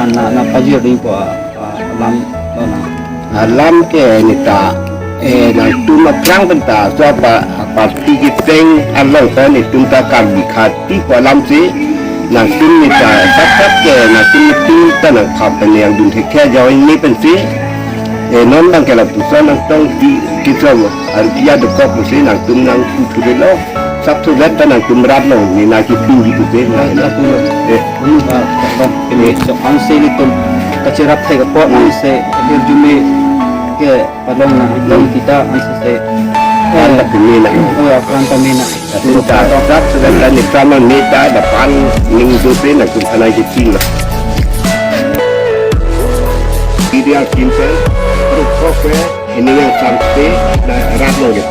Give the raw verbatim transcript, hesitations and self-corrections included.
Na, na pajir ding ko, ah, ah, alam, lo na. Alam ke neta, eh, nangtum aphrang penta, so apa, apa pi kiteng along ko netum ta Karbi Khati ko alam si, nangtum neta, sat sat ke, nangtum netum ta nangkhap pen nangdun thekthe ajoine pensi, eh, non bang ke lapuson nangtong di, kitso, arpia dokok pusi, nangtum nangputhu delo, sap so vet ta nangtum rat long, ne na kipi di pusi, na, na, eh. Unu ba, ba, kene, so, ansi nelitum kacherap thek apot, ansi hirjume ke palong na, long kita ansi se. Apran ta peme na. Oh, apran peme na. Latum ta rap sudah ta neta na neta dapan ning dope nangtum thanai ke ting na. Ideal kimpen, rukok ke, ini yang sampai, na rat long ke.